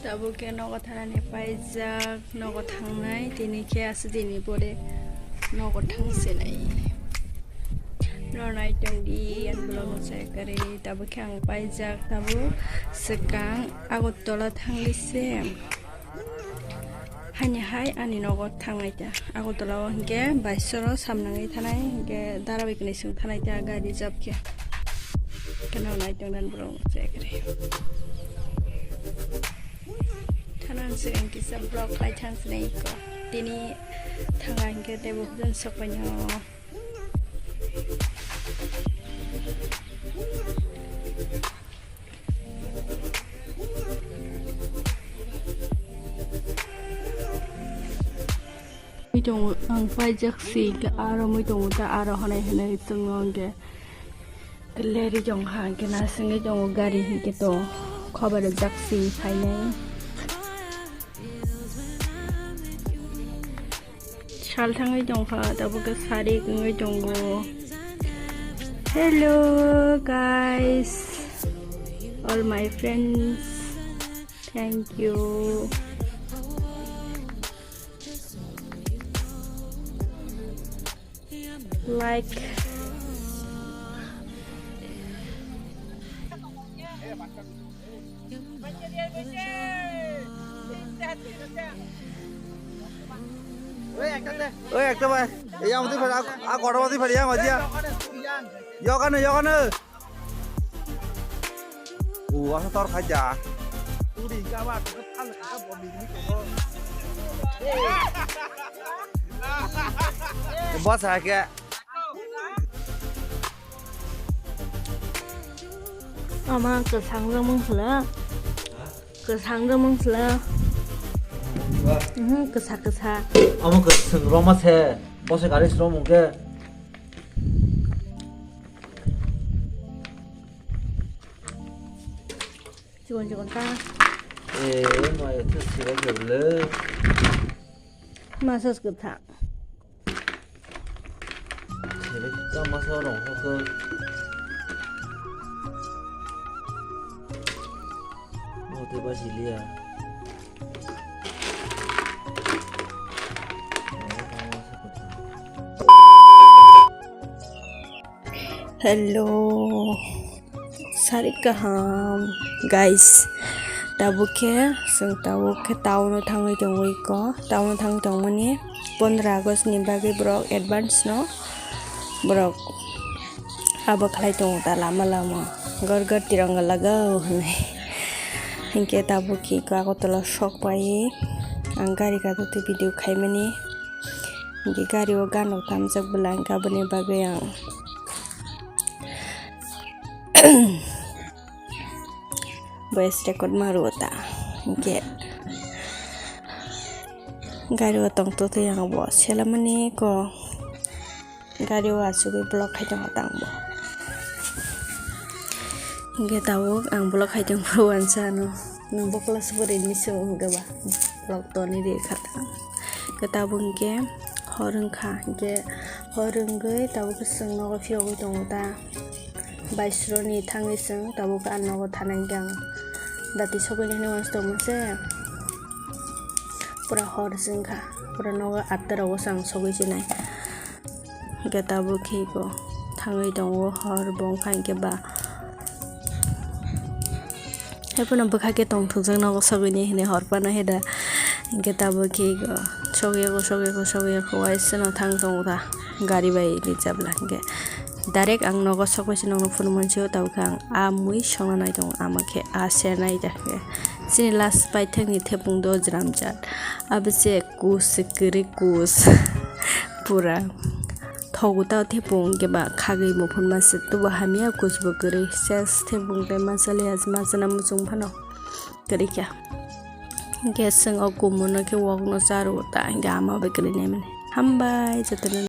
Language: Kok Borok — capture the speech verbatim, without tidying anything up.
Tabuk khe nogo thanani paijak, nogo thangnai, tini khe aswk dini pore nogo thangsinai. Nornai tongdi, ani vlog no chaya kwrwi, tabuk khe ang paijak, tabuk swkang Agartala thangli se. Haini hai ani nogo thangnai ta. Agartala o hinkhe baisoro samnangwi thanai, hinkhe darabai kwnwi swng thanai ta gari reserve khe. Khe nornai tongdi, ani vlog no chaya kwrwi. Thanang se ang kisa vlog khlai thang sinai ko. Tini thanga hinkhe teibo hujun sokpaino. Mui tongo, ang paijak si hinkhe aro mui tongo ta aro honai hinwi chwngno hinkhe. Leri jong ha, hingke nasingwi tongo gari, hingke to khobar jak si phainai. Sal thangwi tongkha, tabuk khe sari wngwi tongo. Hello guys, all my friends, thank you. Like. Oi, ekta bai. Ei, ang twi phari, a, a, kotor twi phari, ang ojia. Yokano, yokano. O, asa tor khaja. Basa ke. Ama kwsang rwmwng khwla. Kwsang rwmwng khwla. Mhm, kwsa kwsa. Ama kwsang rwma se. Bose gari sromung ke. Chikon chikon ta. Eh, maya tu sira kebele. Masa kwthang. Sira kita masa orang ke. Mau tu basi lia. Hello, sari kaham guys. Tabuk khe chwng tabuk khe town o thangwi tongwi ko. Town o thangwi tongmani pondro August ni bagwi borok advance no borok abo khlai tongo ta lama lama, "Ghar ghar tiranga lagao" hwnwi. Hinkhe tabuk khe ko Agartala sok pai ang gari gato tei video khaimani. Hinkhe gari o ganok tamjak bwla hinkhe aboni bagwi ang voice record ma rwo ta. Hinkhe gari o tongtwtwi ang bo selamani ko. Gari o achugwi vlog khai tongo tang bo. Hinkhe tabuk ang vlog khai tongbo uansa ano. Nwng bokla subari hinwi swngo hinkhe ba vlog toni rikha ta. Hinkhe tabuk hinkhe hor wngkha, hinkhe hor wngwi tabuk khe chwng nogo phiyogwi tongo ta. Baisroni thangwi chwng tabuk khe a nogo thanai hinkhe ang dati sogwini hinwi uansa tongma se. Pura hor se wngkha, pura nogo atta rogo se ang sogwi sinai. Hinkhe tabuk khe bo thangwi tongo hor bo wngkha hinkhe ba. Haiphano bwkha khe tongthokjak nogo sogwini hinwi hor phano heda. Hinkhe tabuk khe bo sogwi yako, sogwi yako, sogwi yako, waisa no thang tongo ta gari bai rijabla hinkhe. Direct ang nogo sokoi se nokno phunuk mansi o, tabuk khe ang a mui songna nai tongo, ama khe a se nai ta khe. Chini last paithakni thepung do jwram jat. Abo se kus se kwrwi kus. Pura thogo ta thepung khe ba khagwi muphunma se tubo hamya kus bo kwrwi ses thepung tei masa le masa na muchung phano kwrwi kha. Hinkhe chwng o kumun no khe wok no cha rwo ta hinkhe ama bai kwrwi naimani. Hambai jotono.